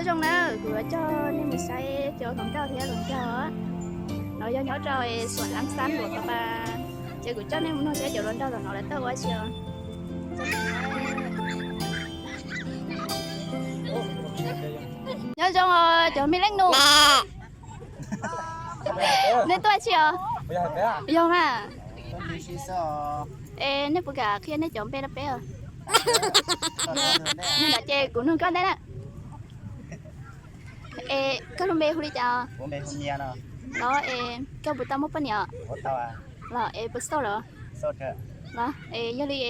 Zoo na, kuv yuav coj nej mus saib cov hluas nkauj thiab hluas nraug. No yog nyob rau Xuam Lam Xab Luam Pab Pas, ces kuv coj nej mus nug saib cov hluas nraug tom no lawv tuaj ua dab tsi os. Nyob zoo os cov me leej nus. Nej tuaj dab tsi os? Yog mas. Es nej puas kam qhia nej cov npe rau peb os? Ces kuv nug koj ntej na. Es koj lub npe hu li cas? Los es koj puas tau muaj poj niam? Los es puas xauj los? Los es yog li,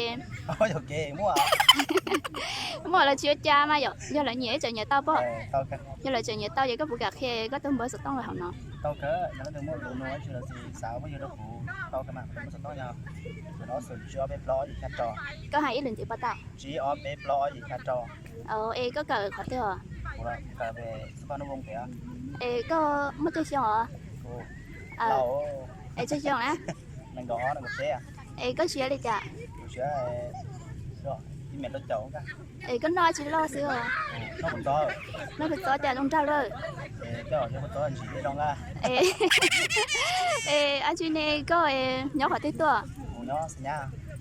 muaj los tsis ua cas mas yom, yog lawv nyiam tseem nyiam tau pob. Yog lawv tseem nyiam tau ces koj puas kam qhia koj tus npawb xov tooj los hauv no? Koj hais ib lwm ntxiv puas tau? Es koj kawm qhov twg os? Es koj muaj tsawg xyoo os? Es tsawg xyoo na? Es koj siab li cas? Es koj noj tsis loj xwb os? Noj puas txob cas zoo nraug lawm? Es ab tsi ne koj nyob qhov twg tuaj?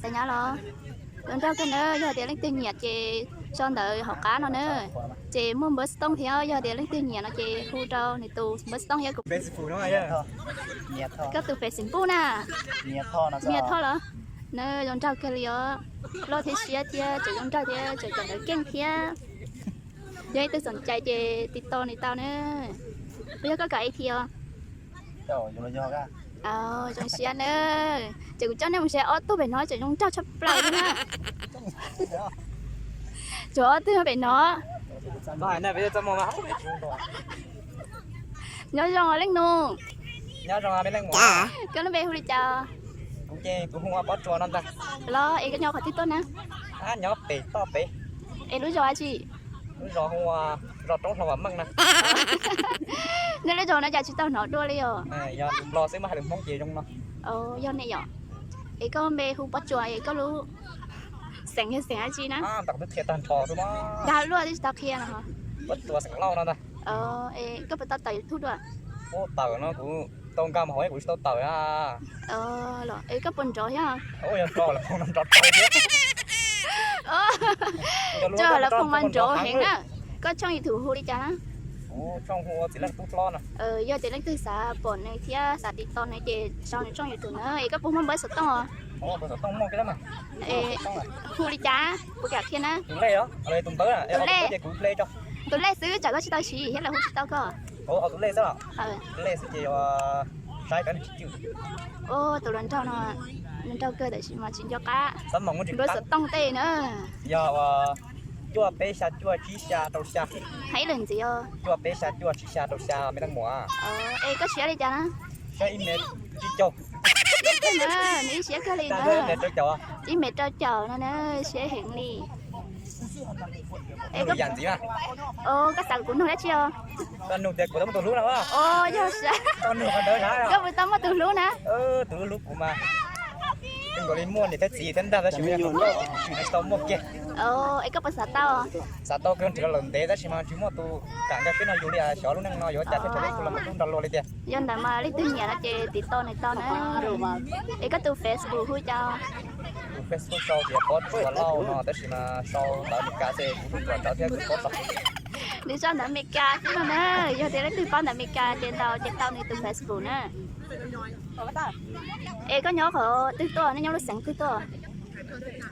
Xav nyab los? Zoo nraug kawg na, yog tias leej twg nyiam ces tso ntawv hauv qab no na. Ces muaj npawb xov tooj thiab, yog tias leej twg nyiam no ces hu rau nws tus npawb xov tooj thiab kuv. Koj tus Facebook na? Niam Thoj los? Na zoo nraug kawg li os. Loj thiab siab thiab tseem zoo nraug thiab tseem kawm ntawv keej thiab. Yog ib tug xoom cai ces tiv tau nws tau na. Puas yog koj kawm I T os? Zoo siab na. Ces kuv coj nej mus saib ob tug pem no tseem zoo nraug tshaj plaws li na. Tsuas ob tug pem no. Nyob zoo leej nus. Koj lub npe hu li cas? Los es koj nyob qhov twg tuaj na? Es lub zos dab tsi? Nej lub zos no cas tsis tau hnov dua li os? Yog nej yom. Es koj npe hu Pob Tsuas es koj lub xeem yog xeem dab tsi na? Dag luaj twb tsis tau qhia no. Es koj puas tau tawm YouTube dua? Tawm no kuv tau nkag mus hauv kuv tsis tau tawm na. Es koj puas nrov thiab? Tso lawv foom mas nrov heev na. Koj tshooj YouTube hu li cas na? Yog tias leej twg xav pom nws thiab xav tiv tau nws ces sau nws tshooj YouTube na. Es koj puas muaj npawb xov tooj os? Hu li cas? Puas kam qhia na? Tus lej xwb tsam koj tsis tau siv thiab lawv hu tsis tau koj. Tus lej xwb ces saib koj. Tus hluas nraug no, hluas nraug kawg tab sis mas tsis nco qab npawb xov tooj tej na. Yog cuaj peb xya cuaj tsib xya rau xya. Hais ib lwm ntxiv os. Cuaj peb xya cuaj tsib xya rau xya me leej muam. Es koj siab li cas na? Nws ib siab kawg li na. Ib mev rau caum no na, siab heev li. Yam ntxiv na. Koj xav kuv nug dab tsi os? Koj nug tias kuv tau muaj tus hlub no. Yog, koj puas tau muaj tus hlub na? Tus hlub hlub kuv mas, nkaus li muaj niam thiab txiv thiab ntag tab sis mas yog tsis tau muaj kiag. Es koj puas xav tau? Xav tau kawg, nrhiav lawm ntev tab sis mas tsis muaj tus kam nkag siab nrog yus li. Xyov lub neej no yuav ua cas thiaj rov los mus nrog luag li tiag. Yog ntawd mas leej twg nyiam no ces tiv tau nws tau na. Es koj tus Facebook hu cas? Tus Facebook sau tias Pob Tsuas Lauj no tab sis mas sau ntawv Meskas ces kuv hu Pob Tsuas thiab kuv paub tau. Nws sau ntawv Meskas xwb no na. Yog tias leej twg paub ntawv Meskas ces ntaus ces tau nws tus Facebook na. Es koj nyob qhov twg tuaj, nej nyob lub xeev twg tuaj?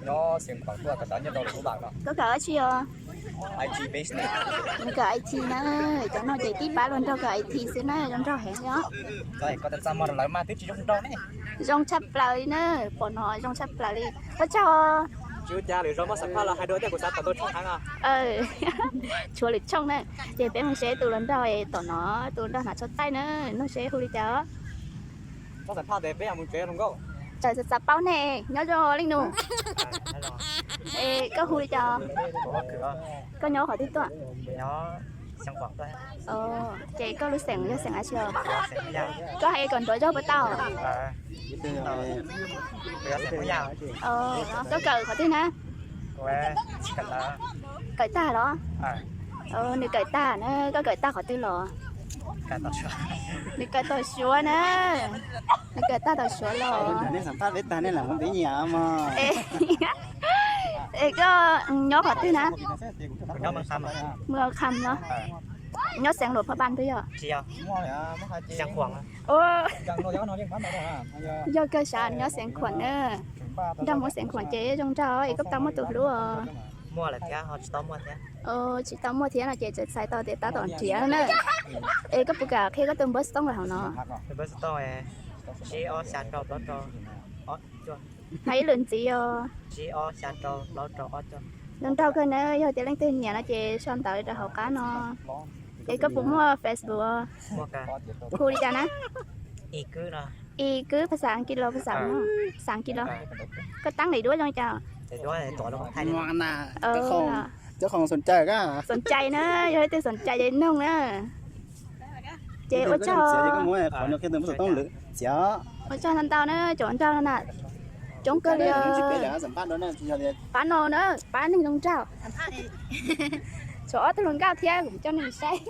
Nyob xeev Khuam tuaj, koj xav nyob rau lub npaum no. Koj kawm dab tsi os? Nws kawm I T na. Cov no ces tib pab hluas nraug kawm I T xwb na, zoo nraug heev li os. Zoo tshaj plaws li na, pom no zoo tshaj plaws li. Ua tsaug. Tshuav lwm tshooj na, ces peb mus saib tus hluas nraug tom no, tus hluas nraug hnav tsho taij na, nug seb hu li cas os. Txawm xav paub ne, nyob zoo leej nus. Es koj hu li cas? Koj nyob qhov twg tuaj? Ces koj lub xeem yog xeem dab tsi os? Koj hais kom nrov zog puas tau? Koj kawm qhov twg na? Kawm tag los? Nws kawm tag na, koj kawm tag qhov twg los? Nws kawm tau Suav na, nws kawm tag tau Suav los. Es koj nyob qhov twg na? Mus Kham los? Nyob xeev Luam Phaj Npas twb yog? Yog kawg sav nyob xeev Khuam na. Nrog Hmoob xeev Khuam ces zoo nraug es koj tau muaj tus hlub os. Tsis tau muaj thiab no ces txawm txhais tau tias tab tom nrhiav na. Es koj puas kam qhia koj tus npawb xov tooj los hauv no? Hais ib lwm ntxiv os. Zoo nraug kawg na, yog tias leej twg nyiam no ces sau ntawv rau hauv qab no. Es koj puas muaj Facebook? Hu li cas na? Y Kwv, phas xas Askiv los, phas xas Hmoob, phas xas Askiv los. Koj teeb daim duab zoo li cas? Xoom cai na, yog leej twg xoom cai ces noog na. Ces ua tsaug, ua tsaug ntau ntau na, cov nraug no na, coob kawg li. Pab no na, pab neeg zoo nraug. Tshuav ob tug hluas nkauj thiab kuv coj neeg saib.